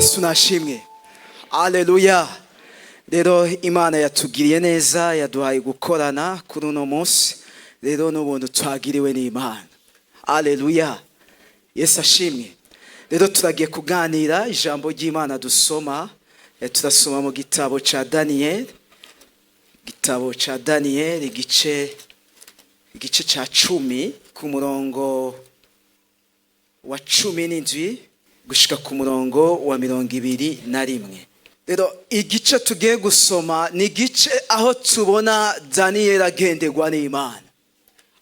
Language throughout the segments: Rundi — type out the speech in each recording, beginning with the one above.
Yesu nashimwe, aleluya. Rero Imana yatugiriye neza, yaduhaye gukorana kuri uno munsi. Rero n'ubuntu twagiriwe n'Imana. Aleluya, Yesu ashimwe. Rero turagiye kuganira ijambo ry'Imana. Dusoma, turasoma mu gitabo ca Daniyeli, igitabo ca Daniyeli, igice ca 10, ku murongo wa 17 gushika ku murongo wa 21. Rero igice tugiye gusoma ni igice aho tubona Daniyeli agenderwa n'Imana.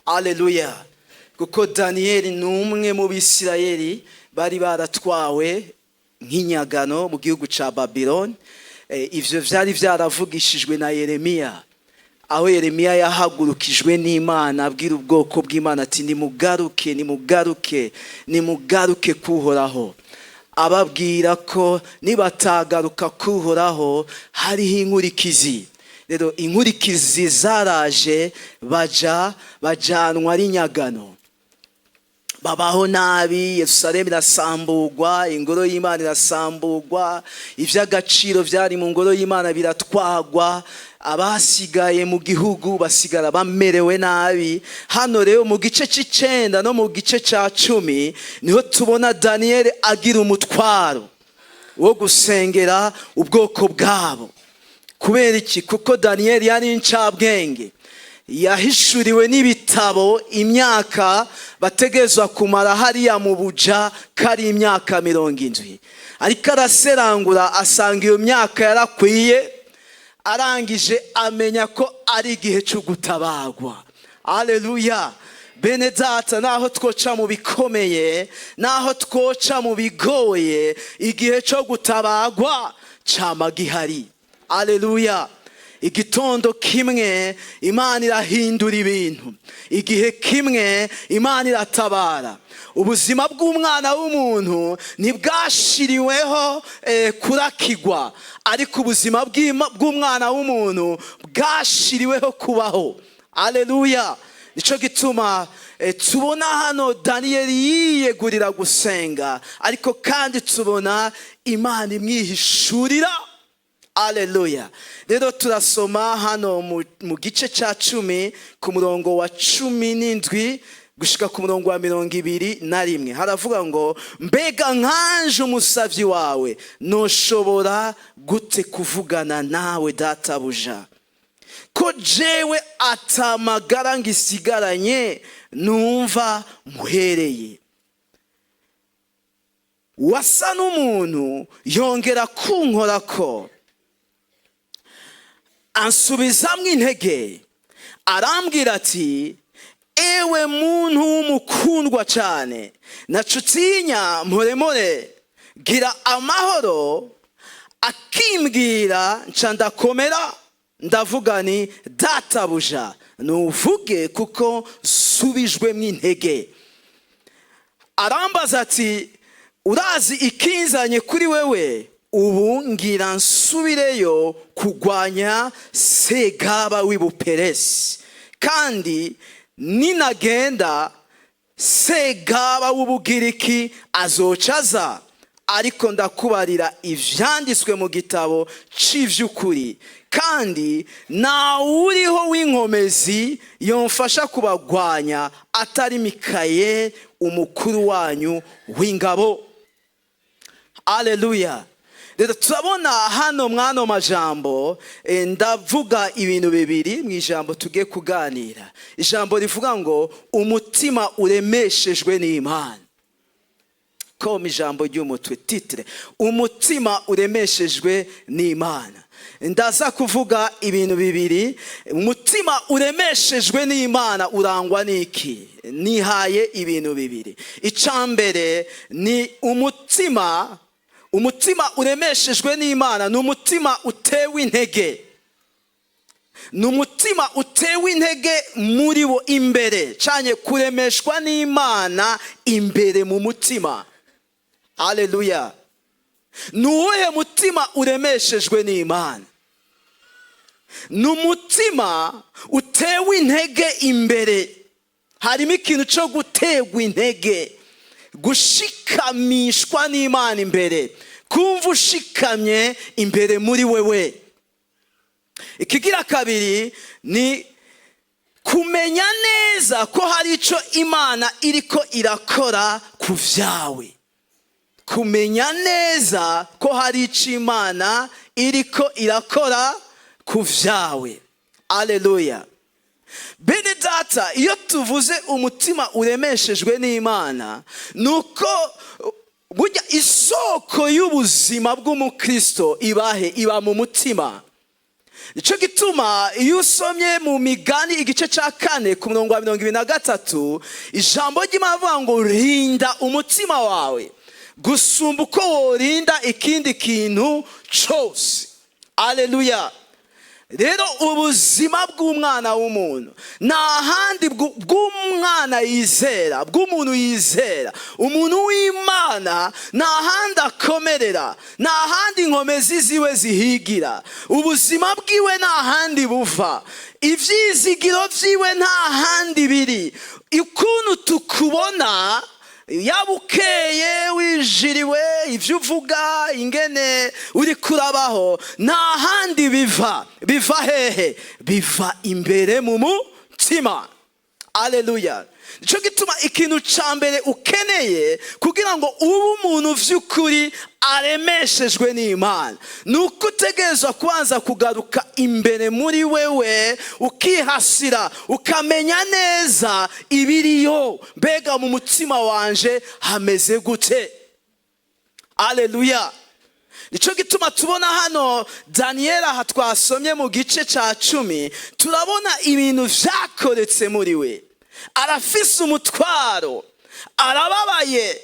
Aleluya! Kuko Daniyeli ni umwe mu Bisirayeli bari baratwawe nk'inyagano mu gihugu ca Babiloni. Ivyo vyari vyaravugishijwe na Yeremiya, aho Yeremiya yahagurukijwe n'Imana abwira ubwoko bw'Imana ati: "Nimugaruke, nimugaruke, nimugaruke kuhoraho." Ababwira ko nibatagaruka kuhoraho hariho inkurikizi. Rero inkurikizi zaraje, baja bajanwa ari nyagano, babaho nabi. Yerusalemu irasambugwa, ingoro y'Imana irasambugwa, iby'agaciro byari mu ngoro y'Imana biratwagwa. Abasigaye mu gihugu basigara bamerewe nabi. Hano rero mu gice cy'icenda no mu gice cya 10 niho tubona Daniyeli agira umutwaro wo gusengera ubwoko bwabo. Kubera iki? Kuko Daniyeli yari incabwenge, yahishuriwe n'ibitabo imyaka bategerezwa kumara hariya mu buja kari imyaka 70. Ariko araserangura, asanga iyo myaka yarakwiye. Arangije amenya ko ari igihe cyo gutabagwa. Aleluya! Bene data, naho twoca mu bikomeye, naho twoca mu bigoye, igihe cyo gutabagwa cama gihari. Aleluya! Igitondo kimwe Imana irahindura ibintu, igihe kimwe Imana iratabara. Ubuzima bw'umwana w'umuntu ntibwashiriweho kurakigwa, ariko ubuzima bw'umwana w'umuntu bwashiriweho kubaho. Aleluya! Nicyo gituma tubona hano Daniyeli yiyegurira gusenga, ariko kandi tubona Imana imwihishurira. Aleluya! Rero turasoma hano mu gice cya 10, ku murongo wa 17 gushika ku murongo wa 21. Haravuga ngo: "Mbega nkanje umusavyi wawe noshobora gute kuvugana nawe, databuja, ko jewe atamagara ngisigaranye numva muhereye?" Wasa n'umuntu yongera kunkorako, ansubizamwo intege, arambwira ati: "Ewe muntu w'umukundwa cyane, nacutinya, mporemore, gira amahoro." Akimbwira nca ndakomera, ndavuga ni: "Databuja, nuvuge, kuko nsubijwemo intege." Arambaza ati: "Urazi ikinzanye kuri wewe? Ubu ngira nsubireyo kugwanya segaba w'Ibuperesi, kandi ninagenda segaba w'Ubugiriki azoca aza. Ariko ndakubarira ivyanditswe mu gitabo c'ivy'ukuri, kandi ntawuriho w'inkomezi yomfasha kubagwanya atari Mikayeli, umukuru wanyu w'ingabo." Aleluya! Rero turabona hano mwano majambo, ndavuga ibintu bibiri mu ijambo tugiye kuganira. Ijambo rivuga ngo umutima uremeshejwe n'Imana. Koma ijambo ry'umutwe, titre: umutima uremeshejwe n'Imana. Ndaza kuvuga ibintu bibiri. Umutima uremeshejwe n'Imana urangwa n'iki? Nihaye ibintu bibiri. Icya mbere ni umutima uremeshejwe n'Imana ni umutima utewe intege, ni umutima utewe intege muri bo imbere cyane, kuremeshwa n'Imana imbere mu mutima. Haleluya! Ni uwuhe mutima uremeshejwe n'Imana? Ni umutima utewe intege imbere. Harimo ikintu cyo gutegwa intege, gushikamishwa n'Imana imbere. Kumva ushikamye imbere muri wewe. Ikigira kabiri ni kumenya neza ko hari icyo Imana iriko irakora ku vyawe. Kumenya neza ko hari icyo Imana iriko irakora ku vyawe. Aleluya! Bene Data, iyo tuvuze umutima uremeshejwe n'Imana, ni uko burya isoko y'ubuzima bw'umukristo ibahe? Iba mu mutima. Nicyo gituma iyo usomye mu Migani igice cya 4 ku murongo wa 23, ijambo ry'Imana avuga ngo: "Rinda umutima wawe gusumba uko worinda ikindi kintu cyose." Aleluya! Rero ubuzima bw'umwana w'umuntu nta handi, bw'umwana yizera, bw'umuntu yizera, umuntu w'Imana, nta handi akomerera, nta handi inkomezi ziwe zihigira. Ubuzima bwiwe nta handi buva, ibyizigiro byiwe nta handi biri. Ukuntu tukubona, yaba ukeye, wijiriwe, ibyo uvuga, ingene uri kurabaho, nta handi biva. Biva hehe? Biva imbere mu mutima. Aleluya! Nicyo gituma ikintu cya mbere ukeneye kugira ngo ube umuntu by'ukuri aremeshejwe n'Imana ni uko utegerezwa kubanza kugaruka imbere muri wewe, ukihasira, ukamenya neza ibiriyo. Mbega mu mutima wanje hameze gute? Aleluya! Nicyo gituma tubona hano Daniyeli, aha twasomye mu gice cya 10, turabona ibintu byakoretse muri we. Arafise umutwaro, arababaye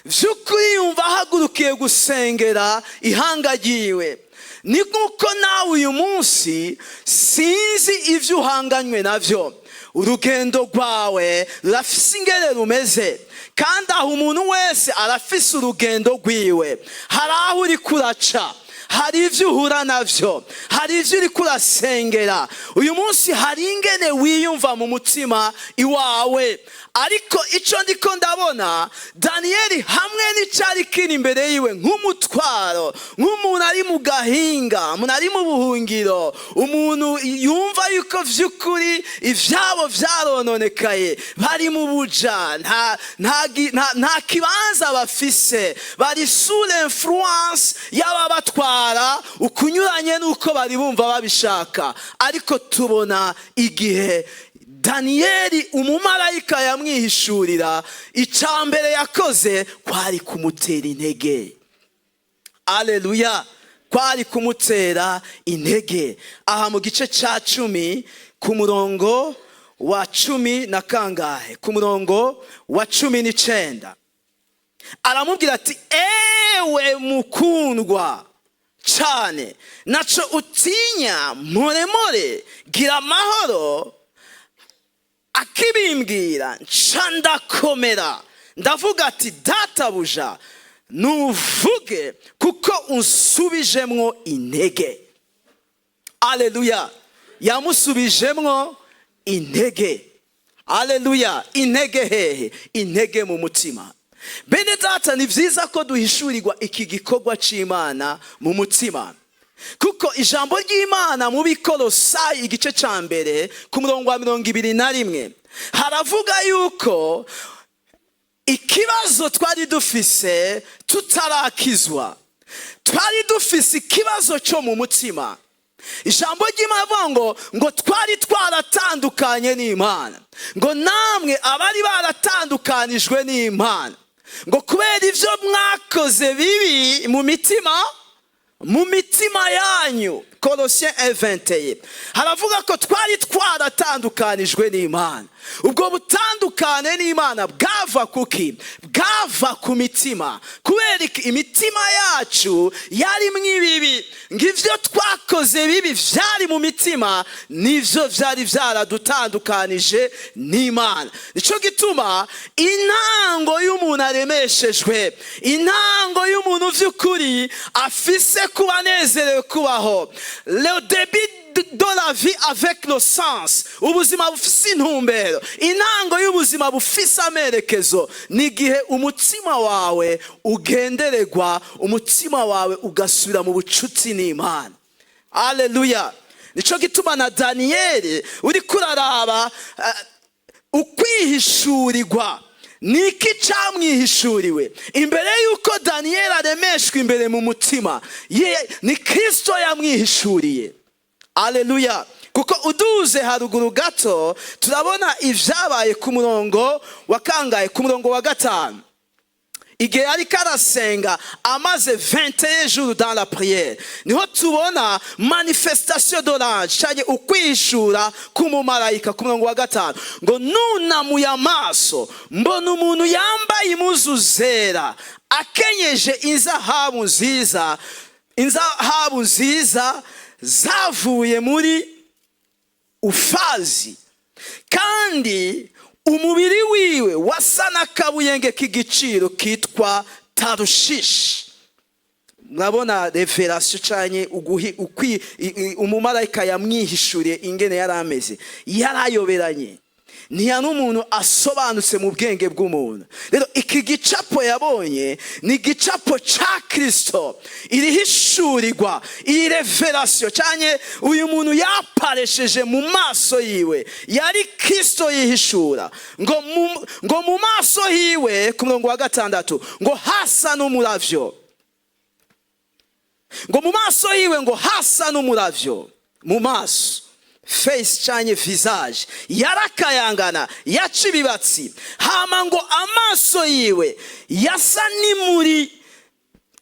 by'ukuri, yumva ahagurukiye gusengera ihanga ryiwe. Ni nk'uko nawe uyu munsi, sinzi ibyo uhanganywe nabyo, urugendo rwawe rurafise ingene rumeze, kandi aho umuntu wese arafise urugendo rwiwe. Hari aho uri kuraca, hari ibyo uhura nabyo, hari ibyo uri kurasengera uyu munsi, hari ingene wiyumva mu mutima iwawe. Ariko icyo ndiko ndabona, Daniyeli hamwe n'icyari kiri imbere yiwe nk'umutwaro, nk'umuntu ari mu gahinga, umuntu ari mu buhungiro, umuntu yumva yuko by'ukuri ibyabo byarononekaye, bari mu buja, nta kibanza bafise, bari sous l'influence y'ababatwara ukunyuranye n'uko bari bumva babishaka. Ariko tubona igihe Daniyeli umumarayika yamwihishurira, icya mbere yakoze kwari kumutera intege. Aleluya! Kwari kumutera intege. Aha mu gice cya 10 ku murongo wa cumi na kangahe? Ku murongo wa 19, aramubwira ati: "Ewe mukundwa cyane, naco utinya, mporemore, gira amahoro." Akibimbwira nca ndakomera, ndavuga ati: "Databuja, nuvuge, kuko unsubijemwo intege." Aleluya! Yamusubijemwo intege. Aleluya! Intege hehe? Intege mu mutima. Bene Data, ni byiza ko duhishurirwa iki gikorwa cy'Imana mu mutima, kuko ijambo ry'Imana mu Bikorosayi igice cya 1 ku murongo wa 21 haravuga yuko ikibazo twari dufise tutarakizwa, twari dufise ikibazo cyo mu mutima. Ijambo ry'Imana avuga ngo twari twaratandukanye n'Imana, ngo namwe abari baratandukanijwe n'Imana, ngo kubera ibyo mwakoze bibi mu mitima yanyu. Colossiens 1:21 haravuga ko twari twaratandukanijwe n'Imana. Ubwo butandukane n'Imana bwava kuki? Bwava ku mitima. Kubera iki? Imitima yacu yarimwo ibibi. Ngo ibyo twakoze bibi byari mu mitima, nibyo byari byaradutandukanije n'Imana. Nicyo gituma intango y'umuntu aremeshejwe, intango y'umuntu by'ukuri afise kuba anezerewe kubaho, le début. de la vie avec le sens, ubuzima bufise intumbero, intango y'ubuzima bufise amerekezo, ni igihe umutima wawe ugendererwa, umutima wawe ugasubira mu bucuti n'Imana. Aleluya! Nico gituma na Daniyeli uriko uraraba ukwihishurirwa, ni iki camwihishuriwe imbere y'uko Daniyeli aremeshwa imbere mu mutima ye? Ni Kristo yamwihishuriye. Aleluya! Kuko uduze haruguru gato, turabona ibyabaye ku murongo wa kangahe? Ku murongo wa 5, igihe ariko arasenga, amaze 21 jours dans la prière, niho tubona manifestation de l'ange cyane, ukwihishura k'umumarayika. Ku murongo wa 5 ngo: "Nunamuye amaso, mbona umuntu yambaye impuzu zera, akenyeje inzahabu nziza, inzahabu nziza zavuye muri Ufazi, kandi umubiri wiwe wasa n'akabuyenge k'igiciro kitwa Tarushishi." Murabona révélation canye umumarayika yamwihishuriye ingene yari ameze. Yarayoberanye, ntiyari umuntu asobanutse mu bwenge bw'umuntu. Rero iki gicapo yabonye ni igicapo ca Kirisito. Iri hishurirwa, iyi révélation cyane, uyu muntu yaparesheje mu maso yiwe yari Kirisito yihishura. Ngo mu maso hiwe, ku murongo wa 6, ngo hasa n'umuravyo, ngo mu maso yiwe ngo hasa n'umuravyo mu maso, face canye visage yarakayangana, yaca ibibatsi. Hama ngo amaso yiwe yasa n'imuri,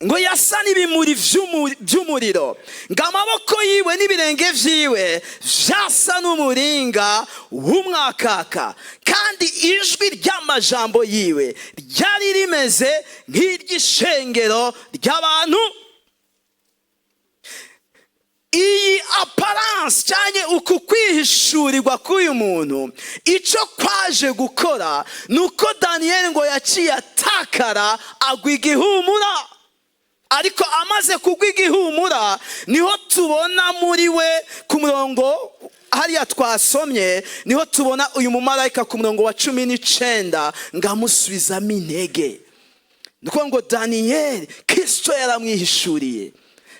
ngo yasa n'ibimuri vy'umuriro, ngo amaboko yiwe n'ibirenge vyiwe vyasa n'umuringa w'umwakaka, kandi ijwi ry'amajambo yiwe ryari rimeze nk'iry'ishengero ry'abantu. Iyi apparence cyangwa uku kwihishurirwa k'uyu muntu, icyo kwaje gukora ni uko Daniyeli ngo yaciye atakara, agwa igihumura. Ariko amaze kugwa igihumura, niho tubona muri we, ku murongo hariya twasomye, niho tubona uyu mumarayika ku murongo wa 19 ngo amusubizamo intege. Ni ukuvuga ngo Daniyeli, Kirisito yaramwihishuriye,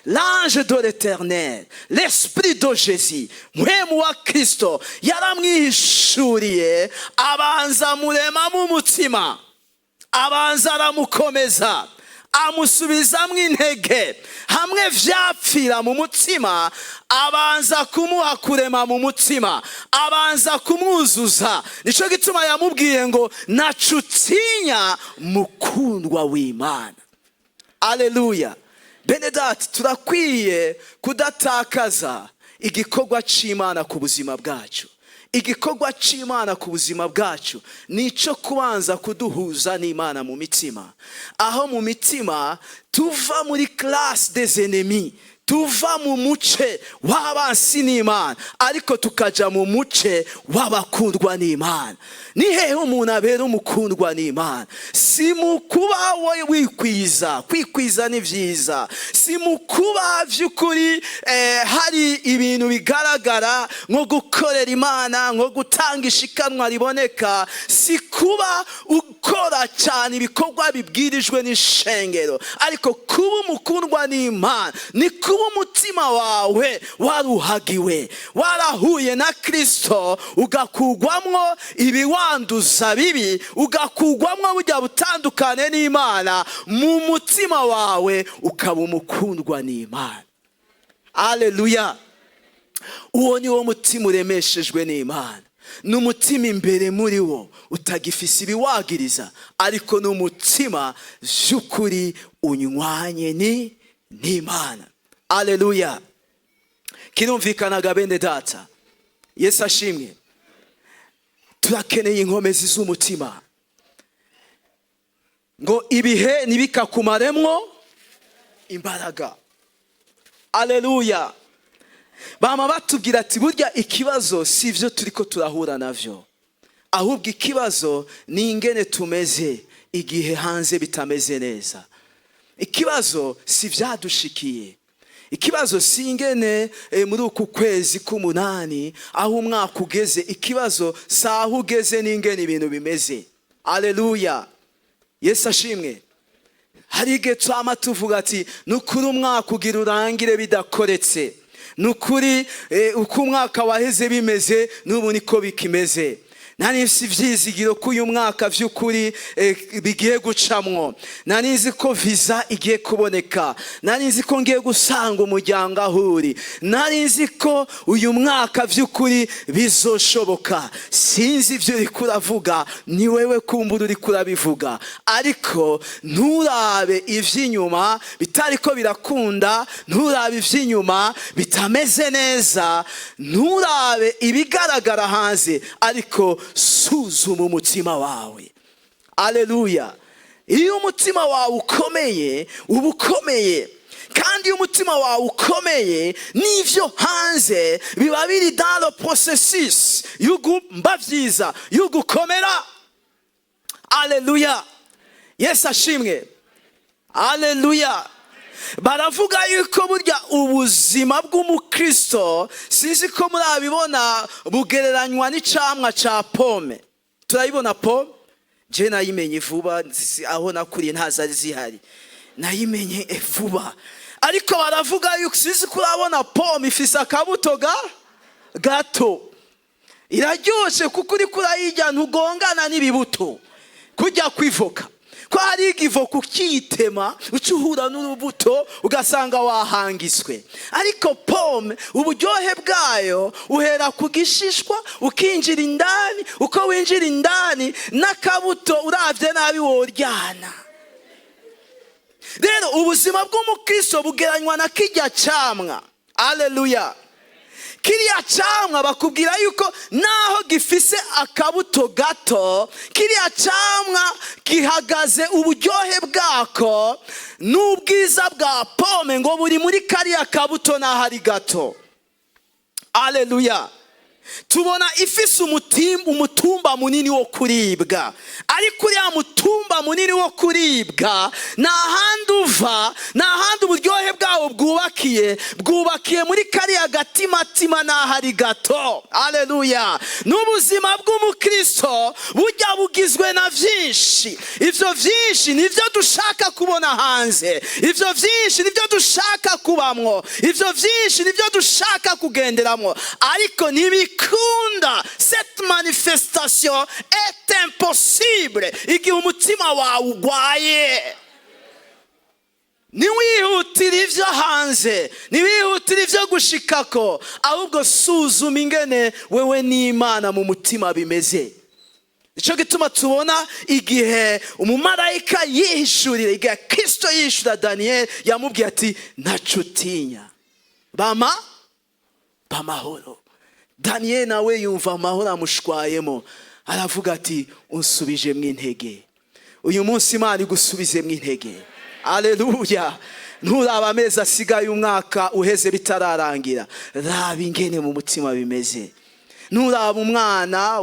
l'ange de l'Éternel, l'esprit de Jésus, mpwemu wa Kristo yaramwihishuriye, abanza amuremamo umutima, abanza aramukomeza, amusubizamo intege. Hamwe vyapfira mu mutima, abanza kumuha kurema mu mutima, abanza kumwuzuza. Nico gituma yamubwiye ngo: "Nacutinya, mukundwa w'Imana." Aleluya! Bene data, turakwiye kudatakaza igikorwa c'Imana ku buzima bwacu. Igikorwa c'Imana ku buzima bwacu ni icyo kubanza kuduhuza n'Imana mu mitima, aho mu mitima tuva muri classe des ennemis, tuva mu muce w'abansi n'Imana, ariko tukaja mu muce w'abakundwa n'Imana. Ni hehe umuntu abera umukundwa n'Imana? Si mu kuba we wikwiza, kwikwiza ni byiza, si mu kuba by'ukuri hari ibintu bigaragara nko gukorera Imana, nko gutanga ishikanwa riboneka, si kuba ukora cyane ibikorwa bibwirijwe n'ishengero, ariko kuba umukundwa n'Imana ni kuba umutima wawe waruhagiwe, warahuye na Kirisito, ugakugwamwo ibiwanduza bibi, ugakugwamwo burya butandukane n'Imana mu mutima wawe, ukaba umukundwa n'Imana. Aleluya! Uwo ni wo mutima uremeshejwe n'Imana, ni umutima imbere muri wo utagifise ibiwagiriza, ariko ni umutima by'ukuri unywanye ni n'Imana. Aleluya! Kirumvikanaga, bene data? Yesu ashimwe. Turakeneye inkomezi z'umutima, ngo ibihe ntibikakumaremwo imbaraga. Aleluya! Bama batubwira ati: "Burya ikibazo si ibyo turi ko turahura navyo, ahubwo ikibazo ni ingene tumeze igihe hanze bitameze neza." Ikibazo si ibyadushikiye. Ikibazo si ingene muri uku kwezi k'umunani aho umwaka ugeze. Ikibazo si aho ugeze, n'ingene ibintu bimeze. Aleluya, Yesu ashimwe. Hari igihe twama tuvuga ati: "Ni ukuri umwaka ugira urangire bidakoretse. Ni ukuri uko umwaka waheze bimeze, n'ubu niko bikimeze. Nari nzi ibyizigiro ko uyu mwaka by'ukuri bigiye gucamwo. Nari nzi ko visa igiye kuboneka. Nari nzi ko ngiye gusanga umuryango aho uri. Nari nzi ko uyu mwaka by'ukuri bizoshoboka." Sinzi ibyo uri kuravuga, ni wewe kumbura uri kurabivuga, ariko nturabe iby'inyuma bitari ko birakunda, nturabe iby'inyuma bitameze neza, nturabe ibigaragara hanze, ariko suzuma umutima wawe. Aleluya. Iyo umutima wawe ukomeye, uba ukomeye, kandi iyo umutima wawe ukomeye, n'ibyo hanze biba biri dans le processus y'ugumba byiza, y'ugukomera. Aleluya, Yesu ashimwe. Aleluya. Baravuga yuko burya ubuzima bw'umukristo, sinzi ko murabibona, bugereranywa n'icamwa ca pomme. Turayibona pomme. Je nayimenye vuba, aho nakuriye ntazari zihari, nayimenye vuba. Ariko baravuga yuko, sinzi ko urabona pomme, ifise akabuto ga gato, iraryoshe kuko uriko urayirya ntugongana n'ibibuto kujya kwivoka, ko hari igivoka ukiyitema uca uhura n'urubuto ugasanga wahangiswe. Ariko pomme, uburyohe bwayo uhera ku gishishwa ukinjira indani. Uko winjira indani, n'akabuto urabye nabi woryana. Rero ubuzima bw'umukristo bugeranywa na kijya camwa. Aleluya. Kiriya camwa bakubwira yuko naho gifise akabuto gato, kiriya camwa gihagaze, uburyohe bwako n'ubwiza bwa pomme ngo buri muri kariya kabuto naho ari gato. Aleluya. Tubona ifise umutumba munini wo kuribwa, ariko uriya mutumba munini wo kuribwa nta handi uva, nta handi uburyohe bwawo bwubakiye, bwubakiye muri kariya gatimatima n'aho ari gato. Aleluya. N'ubuzima bw'umukristo bujya bugizwe na byinshi. Ibyo byinshi nibyo dushaka kubona hanze, ibyo byinshi nibyo dushaka kubamwo, ibyo byinshi nibyo dushaka kugenderamo, ariko ntibikunda. Cette manifestation est impossible igihe umutima wawe ugwaye. Ntiwihutire ibyo hanze, ntiwihutire ibyo gushikako, ahubwo suzuma ingene wewe n'Imana mu mutima bimeze. Nicyo gituma tubona igihe umumarayika yihishurira, igihe Kirisito yihishura Daniyeli, yamubwiye ati: "Ntaco utinya, bama bamahoro." Daniyeli nawe yumva amahoro amushwayemo, aravuga ati: "Unsubije mu intege." Uyu munsi Imana igusubizemo intege. Aleluya. Nturaba amezi asigaye umwaka uheze bitararangira, raba ingene mu mutima bimeze. Nturaba umwana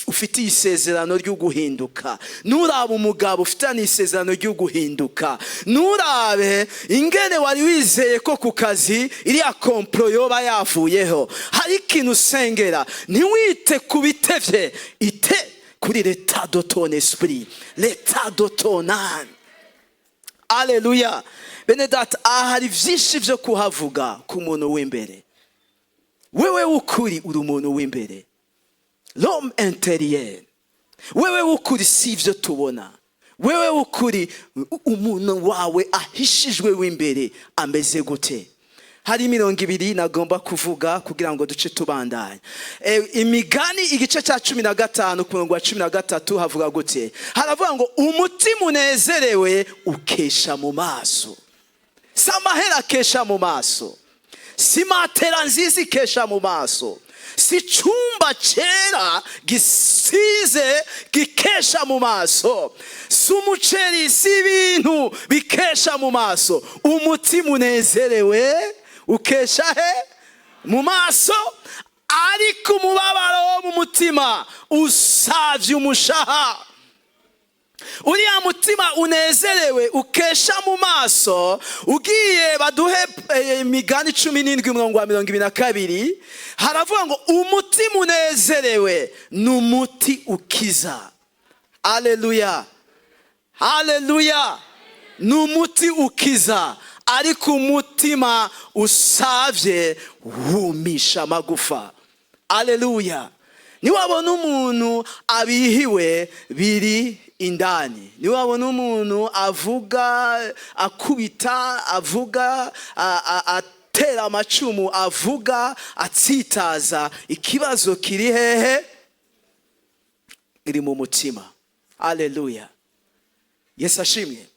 ufitiye isezerano ryo guhinduka, nturaba umugabo ufitanye isezerano ryo guhinduka, nturabe ingene wari wizeye ko ku kazi iriya complot yoba yavuyeho. Hari ikintu usengera. Ntiwite ku bitevye, ite kuri l'état de ton esprit, l'état de ton âme. Aleluya. Bene data, aha hari byinshi byo kuhavuga ku muntu w'imbere. Wewe w'ukuri uri umuntu w'imbere, l'homme intérieur. Wewe w'ukuri si ibyo tubona. Wewe w'ukuri, umuntu wawe ahishijwe w'imbere ameze gute? Hari imirongo ibiri nagomba kuvuga kugira ngo duce tubandanye. Imigani igice cya 15 ku murongo wa 13 havuga gute? Haravuga ngo: "Umutima unezerewe ukesha mu maso." Si amahera akesha mu maso, si matera nziza ikesha mu maso, si icyumba cyera gisize gikesha mu maso, si umuceri, si ibintu bikesha mu maso. Umutima unezerewe ukesha he? Mu maso. Ariko umubabaro wo mu mutima usavye umushaha. Uriya mutima unezerewe ukesha mu maso. Ugiye baduhe Imigani 17, umurongo wa 22, haravuga ngo umutima unezerewe ni umuti ukiza. Aleluya, haleluya! Ni umuti ukiza, ariko umutima usavye wumisha amagufa. Aleluya! Niwabona umuntu abihiwe, biri indani. Niwabona umuntu avuga akubita, avuga atera amacumu, avuga atsitaza, ikibazo kiri hehe? Iri mu mutima. Aleluya! Yesu ashimwe.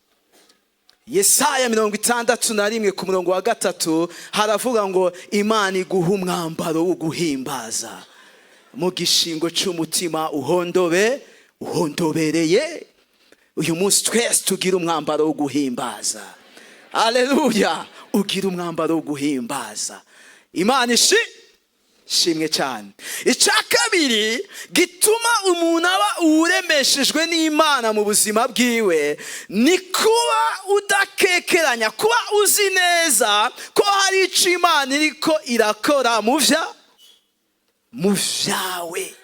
Yesaya 61 ku murongo wa 3 haravuga ngo Imana iguha umwambaro wo guhimbaza mu gishingo cy'umutima uhondobe uhondobereye. Uyu munsi twese tugira umwambaro wo guhimbaza. Aleluya! Ugira umwambaro wo guhimbaza. Imana ishi shimwe cyane. Icya kabiri gituma umuntu aba uwuremeshejwe n'Imana mu buzima bwiwe ni kuba udakekeranya, kuba uzi neza ko hari icyo Imana iriko irakora mu vyawe.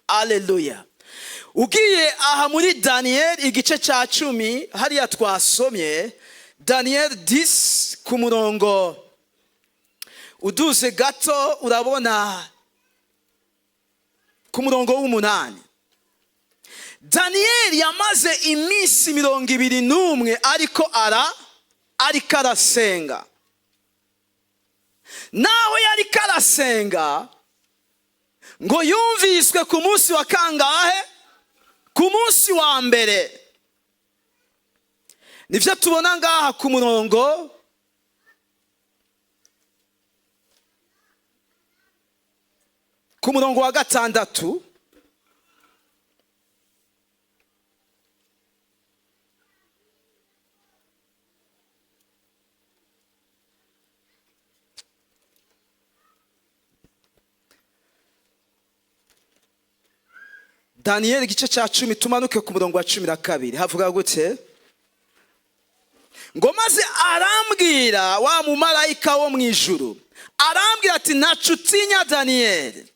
Aleluya! Ugiye aha muri Daniel igice cya 10, hariya twasomye Daniel 10, ku murongo uduze gato, urabona ku murongo w'8, Daniyeli yamaze iminsi 21 ariko arasenga. Naho yariko arasenga, ngo yumviswe ku munsi wa kangahe? Ku munsi wa mbere. Nibyo tubona ngaha ku murongo wa 6. Daniyeli igice cya 10, tumanuke ku murongo wa 12, havuga gute? Ngo maze arambwira, wa mumarayika wo mu ijuru arambwira ati: "Ntacu utinya, Daniyeli."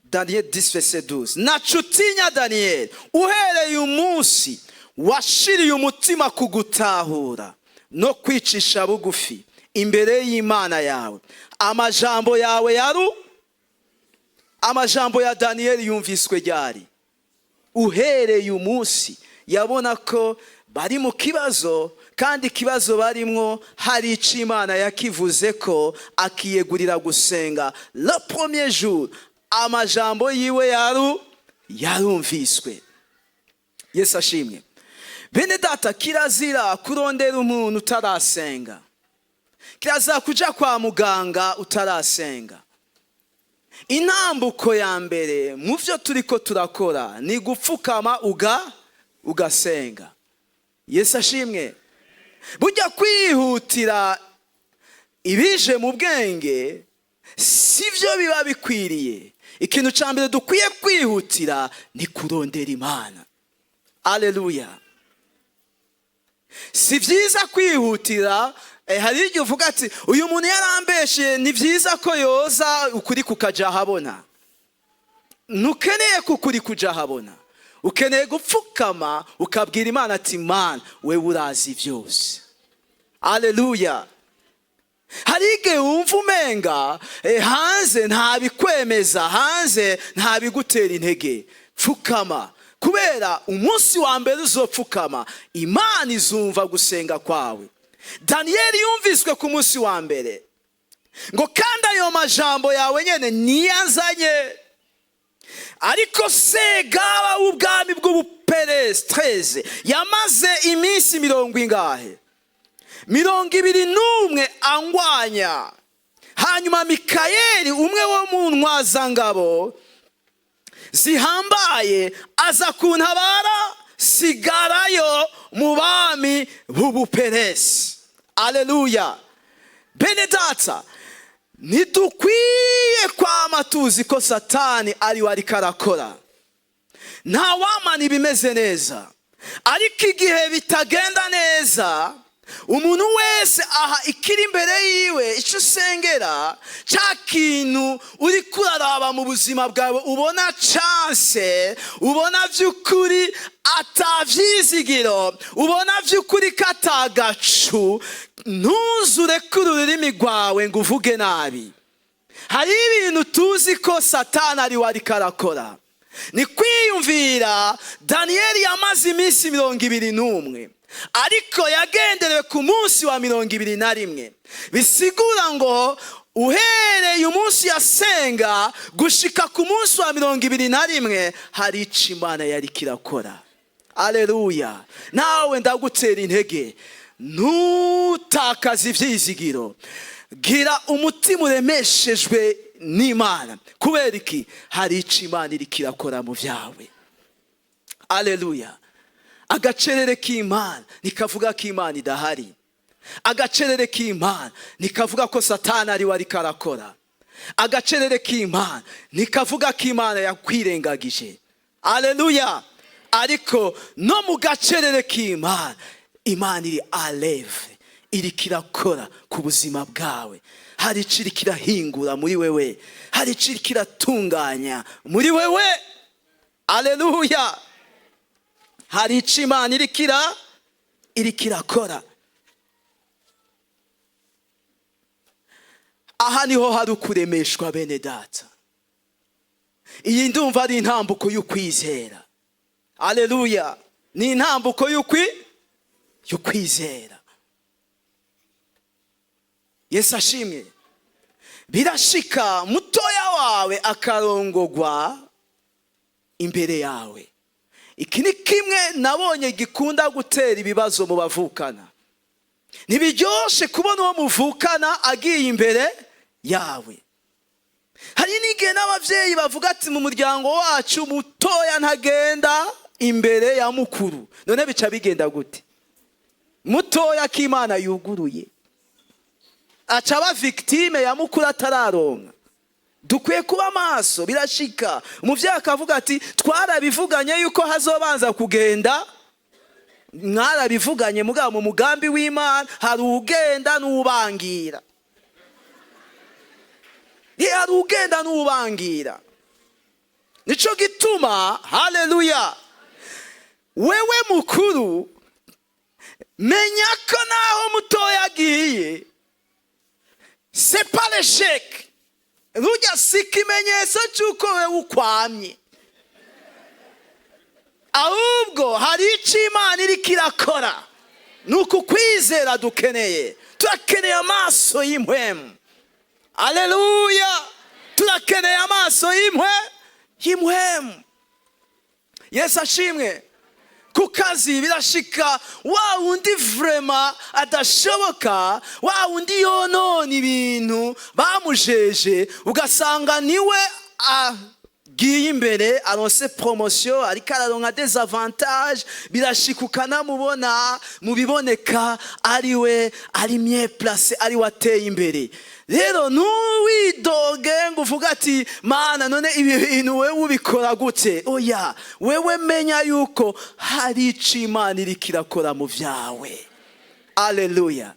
Daniyeli 10 verset 12: "Ntacu utinya, Daniyeli. Uhereye umunsi washiriye umutima ku gutahura no kwicisha bugufi imbere y'Imana yawe, amajambo yawe yaru." Amajambo ya Daniyeli yumviswe ryari? Uhereye umunsi yabona ko bari mu kibazo, kandi ikibazo barimwo hari icyo Imana yakivuze ko, akiyegurira gusenga, le premier jour amajambo yiwe yarumviswe. Yesu ashimwe. Bene data, kirazira kurondera umuntu utarasenga. Kirazira kuja kwa muganga utarasenga. Intambuko ya mbere mu byo turiko turakora ni gupfukama ugasenga. Yesu ashimwe. Burya kwihutira ibije mu bwenge si byo biba bikwiriye. Ikintu cya mbere dukwiye kwihutira ni kurondera Imana. Aleluya! Si byiza kwihutira. Hari igihe uvuga ati: "Uyu muntu yarambeshe, ni byiza ko yoza ukuri kukajya ahabona." Ntukeneye ko ukuri kujya ahabona, ukeneye gupfukama ukabwira Imana ati: "Mana, wewe urazi byose." Aleluya! Hari igihe wumva umenga hanze ntabikwemeza, hanze ntabigutera intege. Pfukama, kubera umunsi wa mbere uzopfukama, Imana izumva gusenga kwawe. Daniyeli yumviswe ku munsi wa mbere. Ngo kandi ayo majambo yawe nyene niyazanye. Ariko segaba w'ubwami bw'Ubuperesi 13 yamaze iminsi mirongo ingahe? 21 angwanya. Hanyuma Mikayeli, umwe wo mu ntwazangabo zihambaye, aza kuntabara, sigarayo mu bami b'Ubuperesi. Aleluya! Bene data, ntidukwiye kwama tuzi ko Satani ariwe ariko arakora. Nta wamana ibimeze neza, ariko igihe bitagenda neza, umuntu wese aha ikiri imbere yiwe, icyo usengera, cya kintu uri kuraraba mu buzima bwawe, ubona chance, ubona by'ukuri atabyizigiro, ubona by'ukuri ko atagacu, ntuzurekure ururimi rwawe ngo uvuge nabi. Hari ibintu tuzi ko Satani ari we ariko arakora. Ni kwiyumvira Daniyeli yamaze iminsi 21, ariko yagenderewe ku munsi wa 21. Bisigura ngo uhereye umunsi yasenga gushika ku munsi wa 21, hari icyo Imana yari kirakora. Aleluya! Nawe ndagutera intege, ntutakaze ibyizigiro, gira umutima uremeshejwe n'Imana. Kubera iki? Hari icyo Imana iri kirakora mu byawe. Aleluya! Agacerere k'Imana ntikavuga ko Imana idahari. Agacerere k'Imana ntikavuga ko Satani ari we ariko arakora. Agacerere k'Imana ntikavuga ko Imana yakwirengagije. Aleluya! Ariko no mu gacerere k'Imana, Imana iri à l'œuvre, iriko irakora ku buzima bwawe. Hari icyo iriko irahingura muri wewe, hari icyo iriko iratunganya muri wewe. Aleluya! Hari icyo Imana iriko irakora. Aha niho hari ukuremeshwa, bene data. Iyi ndumva ari intambuko y'ukwizera. Aleluya! Ni intambuko y'ukwizera. Yesu ashimwe. Birashika mutoya wawe akarongogwa imbere yawe. Iki ni kimwe nabonye gikunda gutera ibibazo mu bavukana. Ntibiryoshe kubona uwo muvukana agiye imbere yawe. Hari n'igihe n'ababyeyi bavuga ati: "Mu muryango wacu mutoya ntagenda imbere ya mukuru." None bica bigenda gute? Mutoya k'Imana yuguruye aca aba victime ya mukuru atararonka. Dukwiye kuba maso. Birashika umuvyeyi akavuga ati: "Twarabivuganye yuko hazobanza kugenda." Mwarabivuganye, mugabo mu mugambi w'Imana hari ugenda n'ubangira. Hari ugenda n'ubangira. Nico gituma, haleluya, wewe mukuru, menya ko naho mutoya agiye, c'est pas l'échec. Rujya si ikimenyetso cy'uko wewe ukwamye, ahubwo hari icyo Imana iriko irakora. Ni uku kwizera dukeneye. Turakeneye amaso y'impwemu. Aleluya! Turakeneye amaso y'impwemu. Yesu ashimwe. Ku kazi birashika wa wundi vraiment adashoboka, wa wundi yonona ibintu bamujeje, ugasanga niwe agiye imbere, aronse promotion, ariko araronka des avantages. Birashika ukanamubona mu biboneka ariwe ari mieux placé, ari we ateye imbere. Rero ntuwidoge ngo uvuge ati: "Mana, none ibi bintu wewe ubikora gute?" Oya, wewe menya yuko hari ico Imana iriko irakora mu vyawe. Aleluya!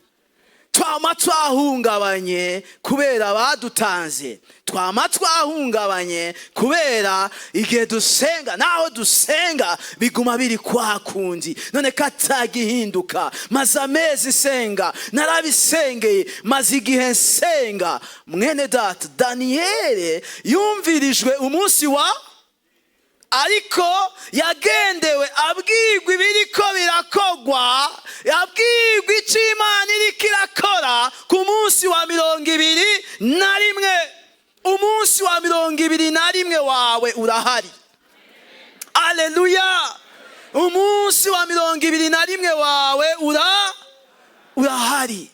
Twama twahungabanye kubera badutanze, twama twahungabanye kubera igihe dusenga, naho dusenga biguma biri kwa kundi. None katagihinduka? Maze amezi nsenga, narabisengeye, maze igihe nsenga. Mwene data, Daniyeli yumvirijwe umunsi wa, ariko yagendewe abwirwa ibiriko birakogwa, yabwirwa icyo Imana iriko irakora ku munsi wa 21. Umunsi wa 21 wawe urahari. Aleluya! Umunsi wa 21 wawe urahari.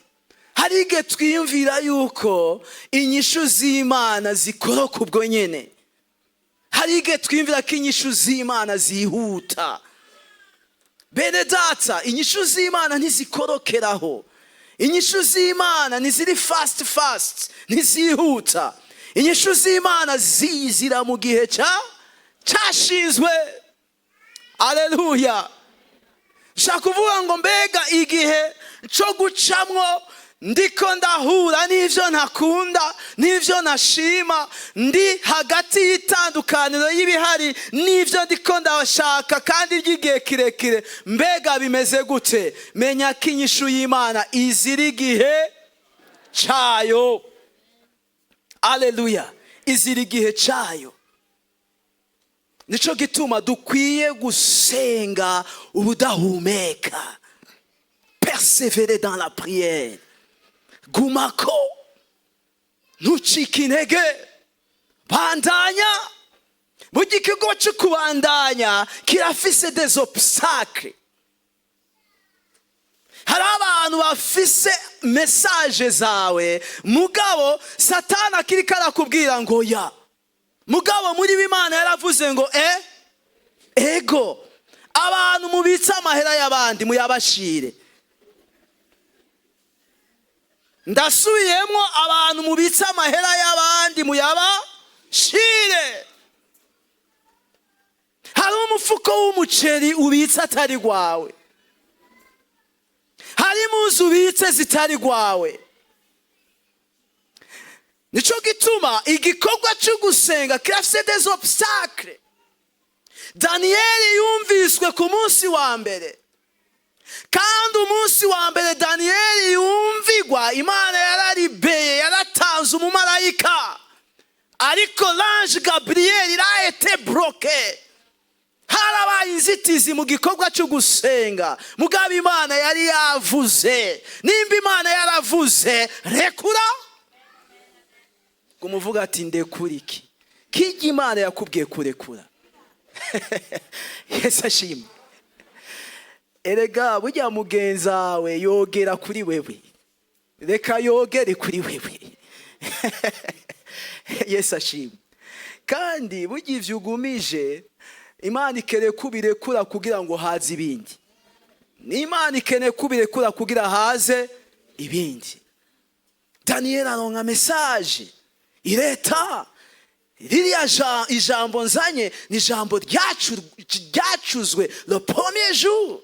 Hari igihe twiyumvira yuko inyishu z'Imana zikoroka ubwo nyene. Hari igihe twiyumvira ko inyishu z'Imana zihuta. Bene data, inyishu z'Imana ntizikorokeraho. Inyishu z'Imana ntiziri fast fast, ntizihuta. Inyishu z'Imana zizira mu gihe cyashinzwe. Aleluya. Nshaka kuvuga ngo mbega igihe cyo gucamwo ndiko ndahura n'ivyo ntakunda n'ivyo nashima, ndi hagati y'itandukaniro y'ibihari n'ivyo ndiko ndashaka kandi ry'igihe kirekire, mbega bimeze gute? Menya ko inyishu y'Imana izira igihe cayo. Aleluya. Izira igihe cayo. Nico gituma dukwiye gusenga ubudahumeka, persévérer dans la prière. Gumako, ntucike intege, bandanya. Burya ikigo cyo kubandanya kirafise des obstacles. Hari abantu bafise message zawe, mugabo Satani akiriko arakubwira ngo ya, mugabo muri b'Imana yaravuze ngo e ego. Abantu mubitse amahera y'abandi, muyabashire. Ndasubiyemo, abantu mubitse amahera y'abandi, muyabashire. Hari umufuko w'umuceri ubitse atari gwawe, hari impuzu ubitse zitari gwawe. Nico gituma igikorwa cyo gusenga kirafise des obstacles. Daniyeli yumviswe ku munsi wa mbere, kandi umunsi wa mbere Daniyeli yumvigwa, Imana yararibeye, yaratanze umumarayika, ariko l'ange Gabriel, il a été bloqué. Harabaye inzitizi mu gikorwa cyo gusenga, mugabo Imana yari yavuze. Nimba Imana yaravuze, rekura. Kumuvuga ati: "Ndekura iki?" Kijya Imana yakubwiye kurekura. Yesu ashimwe. Erega burya mugenzi wawe yogera kuri wewe, reka yogere kuri wewe. Yesu ashimwe. Kandi burya ivyo ugumije, Imana ikeneye kubirekura kugira ngo haze ibindi. Ni Imana ikeneye kubirekura kugira haze ibindi. Daniyeli aronka message ireta ririya. Ijambo nzanye ni ijambo ryacuzwe le premier jour,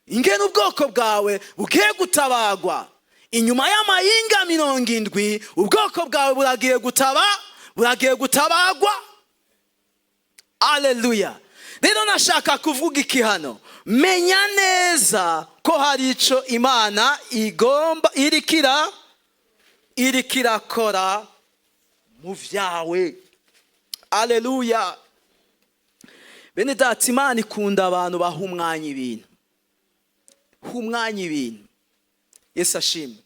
ingene ubwoko bwawe bugiye gutabagwa inyuma y'amayinga 70. Ubwoko bwawe buragiye gutabagwa. Aleluya. Rero nashaka kuvuga iki hano? Menya neza ko hari ico Imana igomba iriko irakora mu vyawe. Aleluya. Bene data, Imana ikunda abantu baha umwanya ibintu. Ha umwanya ibintu. Yesu ashimwe.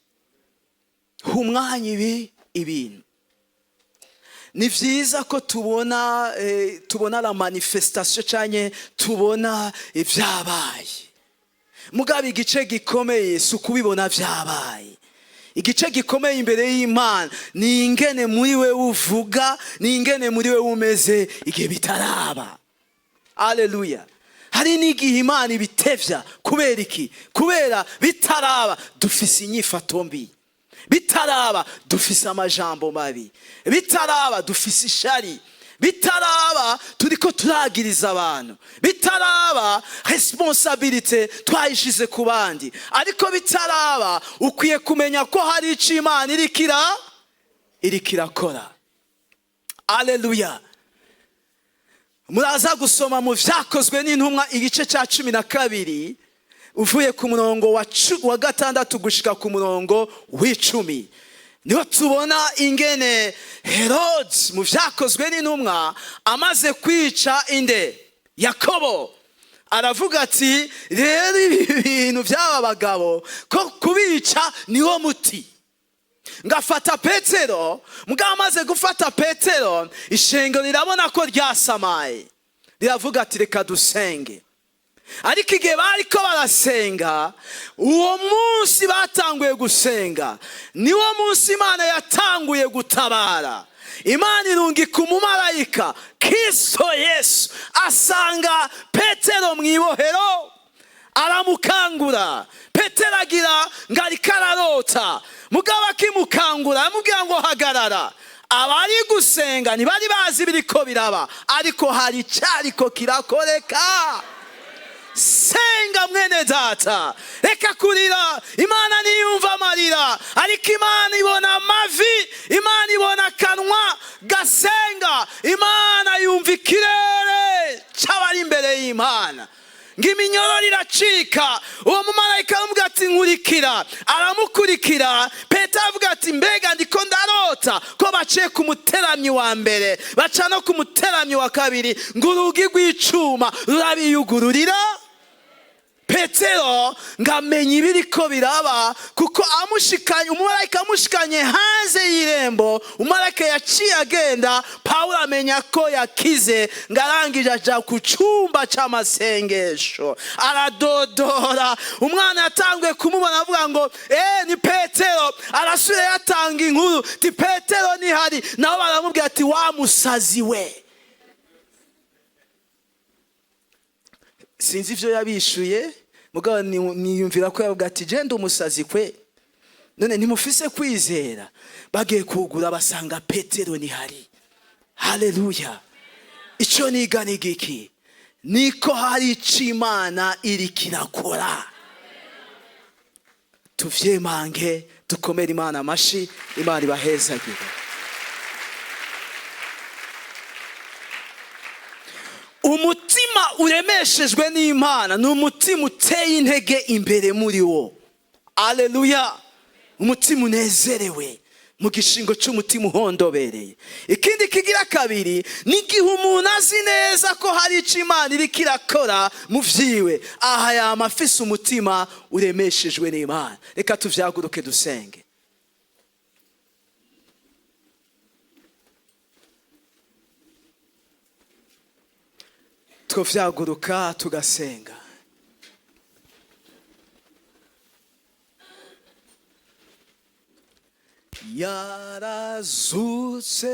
Ha umwanya ibintu. Ni vyiza ko tubona la manifestation canke tubona ibyabaye, mugabo igice gikomeye si ukubibona vyabaye. Igice gikomeye imbere y'Imana ni ingene muri we uvuga, ni ingene muri we umeze igihe bitaraba. Aleluya. Hari n'igihe Imana ibitevya. Kubera iki? Kubera bitaraba dufise inyifato mbi, bitaraba dufise amajambo mabi, bitaraba dufise ishari, bitaraba turiko turagiriza abantu, bitaraba responsabilité twayishize ku bandi. Ariko bitaraba, ukwiye kumenya ko hari ico Imana iriko irakora. Aleluya. Muraza gusoma mu Vyakozwe n'Intumwa igice cya 12, uvuye ku murongo wa 6 gushika ku murongo w'10, niho tubona ingene Herode, mu Vyakozwe n'Intumwa, amaze kwica inde? Yakobo. Aravuga ati: "Rero ibi bintu by'aba bagabo, ko kubica niwo muti." Ngafata Petero. Mugabo amaze gufata Petero, ishengero rirabona ko ryasamaye, riravuga ati: "Reka dusenge." Ariko igihe bariko barasenga, uwo munsi batanguye gusenga, niwo munsi Imana yatanguye gutabara. Imana irungika umumarayika Kristo Yesu, asanga Petero mu ibohero, aramukangura. Petero agira ngo ariko ararota, mugabo akimukangura aramubwira ngo: "Hagarara." Abari gusenga ntibari bazi ibiriko biraba, ariko hari icyariko kirakoreka. Senga mwene data, reka kurira. Imana ntiyumva amarira, ariko Imana ibona amavi, Imana ibona akanwa gasenga, Imana yumva ikirere cy'abari imbere y'Imana. Ngo iminyororo iracika. Uwo mumarayika aramubwira ati: "Nkurikira." Aramukurikira. Petero avuga ati: "Mbega ndiko ndarota ko baciye ku muteramyi wa mbere, baca no ku muteramyi wa kabiri, ngo urugi rw'icuma rurabiyugururira?" Petero ngo amenye ibiriko biraba, kuko amushikanye, umumarayika amushikanye hanze y'irembo, umumarayika yaciye agenda. Pawulo amenya ko yakize. Ngo arangije aja ku cyumba cy'amasengesho, aradodora. Umwana yatanguye kumubona avuga ngo: "Eh, ni Petero." Arasubira yatanga inkuru ti: "Petero nihari." Nabo baramubwira ati: "Wa musazi we." Sinzi ibyo yabishuye, mugabo niyumvira ko yavuga ati: "Genda umusazi kwe, none ntimufise kwizera?" Bagiye kugura, basanga Petero nihari. Haleluya! Icyo niga ni giki? Niko hari icyo Imana iri kirakora. Tuvyemange, dukomere Imana amashi. Imana ibahezagire. Umutima uremeshejwe n'Imana ni umutima uteye intege imbere muri wo. Aleluya! Umutima unezerewe mu gishingo cy'umutima uhondobereye. Ikindi kigira kabiri ni igihe umuntu azi neza ko hari icyo Imana iriko irakora mu vyiwe. Aha yama afise umutima uremeshejwe n'Imana. Reka tuvyaguruke, dusenge. Twovyaguruka tugasenga. Yarazutse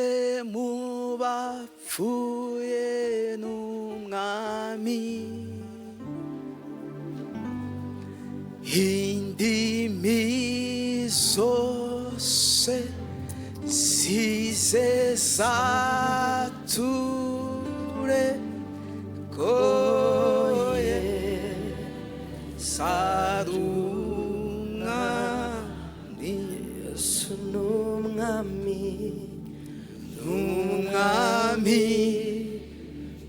mu bapfuye n'Umwami. Indimi zose zize zature ko Yesu ari Umwami. Yesu n'Umwami. Umwami.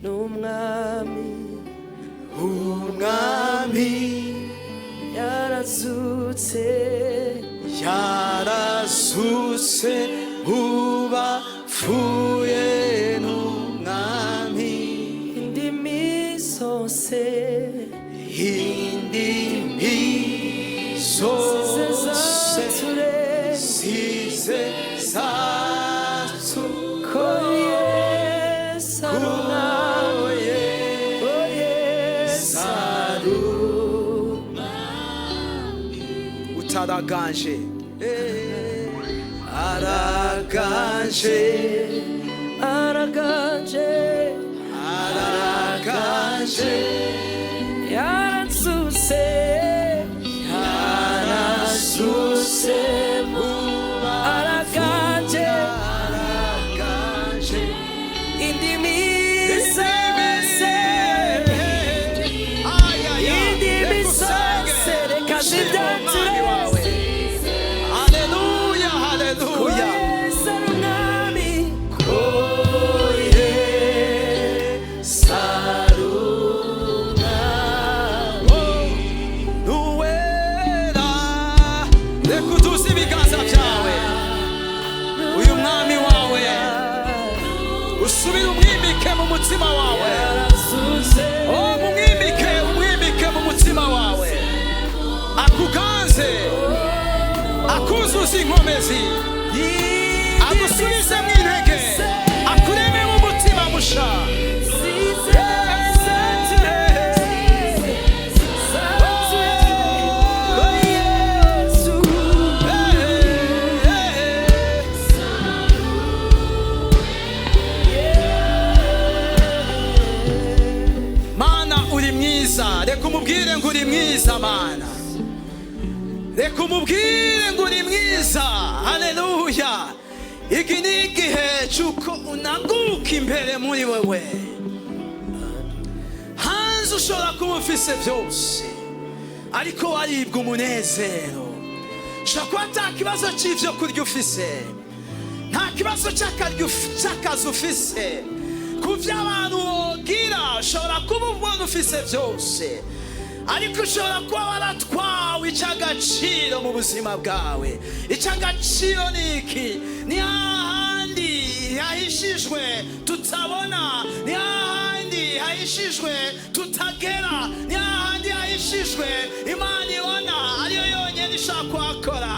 N'Umwami. Umwami. Yarazutse. Yarazutse ubapfuye n'Umwami. Indimi zose indimi zize zose zature zize zature ko Yesu ari Umwami, ko Yesu ari utaraganje, araganje. Araganje. Araganje. Yarazutse. Yarazutse. Araganje. Araganje. Indimi zose, indimi zose, reka zibyature. Haleluya, ko haleluya! Yesu ari Umwami. Ko Yesu ari Umwami. Nuwera, reka uduze ibiganza byawe. Uyu mwami wawe usubire umwimike mu mutima wawe. Yarazutse. Oh, mumwimike, umwimike mu mutima wawe, akuganze, akuzuza inkomezi, agusubizemo intege, akureme mu mutima musha. Zize zature, zature ko Yesu. Mana, uri mwiza. Reka umubwire ngo uri mwiza. Mana, reka umubwire ngo uri mwiza. Haleluya! Iki ni igihe. Cy'uko unaguka imbere muri wewe. Hanze ushobora kuba ufise byose, ariko waribwa umunezero. Ushobora kuba ata kibazo cy'ibyo kurya ufise, nta kibazo cy'akazi ufise, ku byo abantu wogira. Ushobora kuba ubona ufise byose, ariko ushobora kuba waratwawe icy'agaciro mu buzima bwawe. Icy'agaciro ni iki? Ni hahandi hahishijwe tutabona, ni hahandi hahishijwe tutagera, ni hahandi hahishijwe Imana ibona, ariyo yonyine ishobora kuhakora.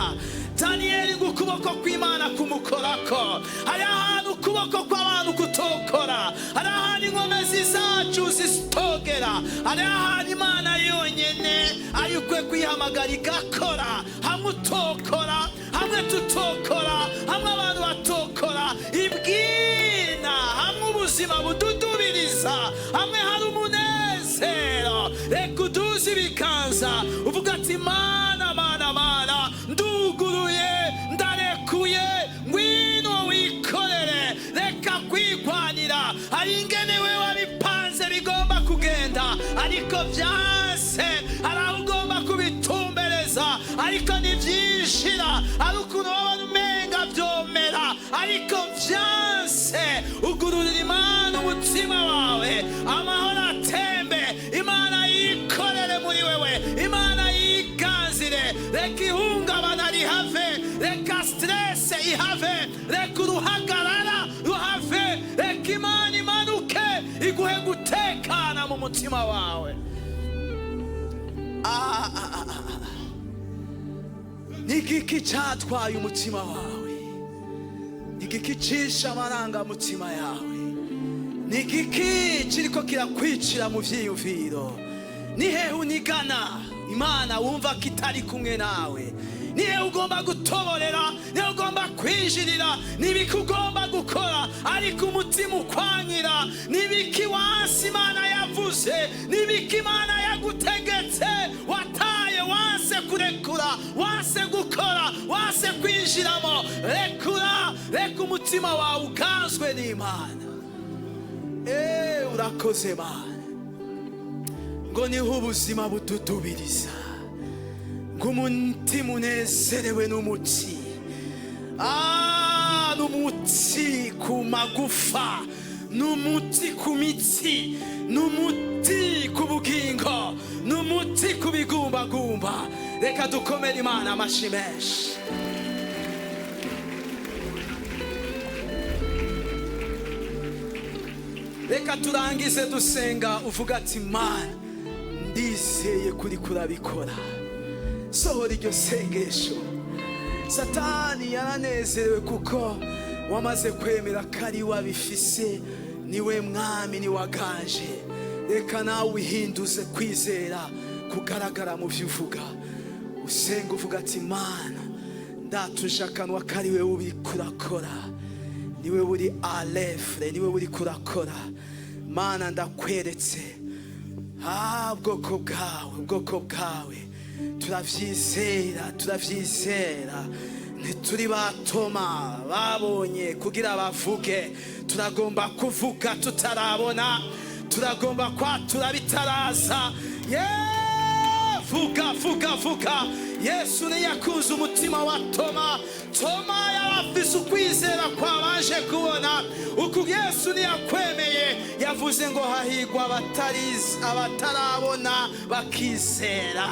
Daniyeli ngo ukuboko kw'Imana kumukorako. Hari ahantu ukuboko kw'abantu kutokora, hari ahantu inkomezi zacu zitogera, hari ahantu Imana yonyine arikwe kwihamagara igakora. Hamwe utokora, hamwe tutokora, hamwe abantu batokora, ibwina hamwe ubuzima bududubiriza, hamwe hari umunezero. Reka uduze ibiganza, uvuga ati: "Mana, Mana, Mana, nduguruye, ndarekuye, ngwino wikorere." Reka kwigwanira. Hari ingene we wabipanze bigomba kugenda, ariko byanse. Hari aho ugomba kubitumbereza, ariko ntibyinjira. Hari ukuntu wabona umenga byomera, ariko byanse. Ugururira Imana umutima wawe, amahoro atembe, Imana yikorere muri wewe, Imana yiganzire. Reka ihungabana rihave, reka stress ihave, reka uruhagarara ruhave, reka Imana imanuke iguhe gutekana mu mutima wawe. Ah, ah, ah, ah. Ni igiki cyatwaye umutima wawe? Ni igiki cishe amarangamutima yawe? Ni igiki kiriko kirakwicira mu vyiyumviro? Ni hehe unigana Imana wumva ko itari kumwe nawe? Ni hehe ugomba gutoborera? Ni hehe ugomba kwinjirira? Ni ibiki ugomba gukora, ariko umutima ukwanyira? Ni ibiki wansi Imana yavuze? Ni ibiki Imana yagutegetse wataye, wanse kurekura, wanse gukora, wanse kwinjiramo? Rekura, reka umutima wawe uganzwe n'Imana. Urakoze Mana. Ngo niho ubuzima bududubiriza, ngo umutima unezerewe n'umuti, n'umuti ku magufa, n'umuti ku mitsi, n'umuti ku bugingo, n'umuti ku bigumbagumba. Reka dukomere Imana amashi menshi. Reka turangize dusenga, uvuga ati: "Mana, ndizeye kuri kurabikora." Sohora iryo sengesho. Satani yaranezerewe kuko wamaze kwemera ko ari we abifise, niwe mwami, ni waganje. Reka nawe uhinduze kwizera kugaragara mu byo uvuga. Usenga uvuga ati: "Mana, ndatuje akanwa ko ari we uri kurakora, niwe uri alefre, niwe uri kurakora. Mana, ndakweretse ubwoko bwawe, ubwoko bwawe. Turavyizera, turavyizera. Ntituri batoma babonye kugira bavuge. Turagomba kuvuga tutarabona, turagomba kwatura bitaraza." Yeah! Vuga, vuga, vuga. Yesu ntiyakunze umutima wa Toma. Toma yari afise ukwizera kwabanje kubona. Uku Yesu ntiyakwemeye. Yavuze ngo hahigwa abatarabona bakizera.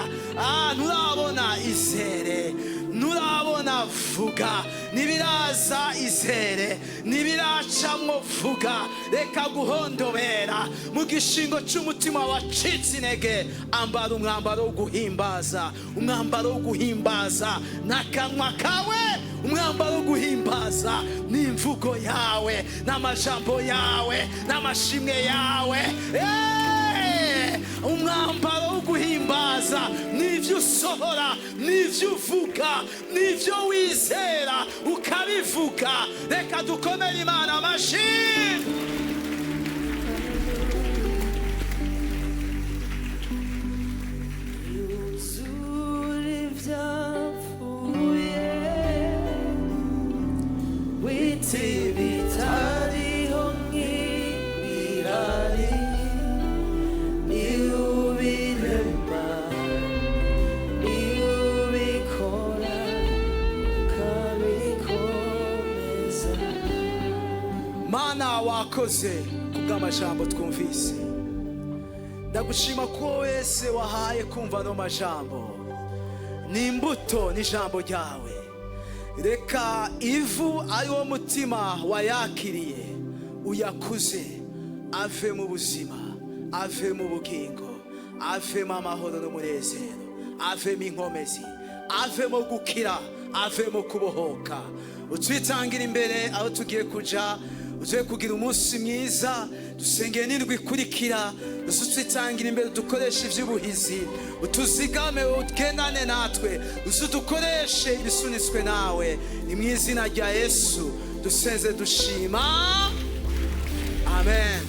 Nturabona, izere. Nturabona, vuga. Nibiraza, izere. Nibiracamwo, vuga. Reka guhondobera mu gishingo cy'umutima wacitse intege. Ambara umwambaro wo guhimbaza, umwambaro wo guhimbaza n'akanwa kawe, umwambaro wo guhimbaza n'imvugo yawe, n'amajambo yawe, n'amashimwe yawe. Umwambaro wo guhimbaza n'ibyo usohora, n'ibyo uvuga, n'ibyo wizera ukabivuga. Reka dukomere Imana amashyi. Yuzura ibyapfuye, wita. Mana, wakoze kubw'amajambo twumvise. Ndagushima ko wese wahaye kumva ano majambo ni imbuto n'ijambo ryawe. Reka ivu ari wo mutima wayakiriye uyakuze, ave mu buzima, ave mu bugingo, avemo amahoro n'umunezero, avemo inkomezi, avemo gukira, avemo kubohoka. Utwitangira imbere aho tugiye kuja, utuye kugira umunsi mwiza. Dusengeye n'indwi ikurikira. Uze utwitangira imbere, dukoreshe iby'ubuhizi, utuzigame, ugendane natwe, uze udukoreshe ibisunitswe nawe. Ni mu izina rya Yesu dusenze dushima, amen.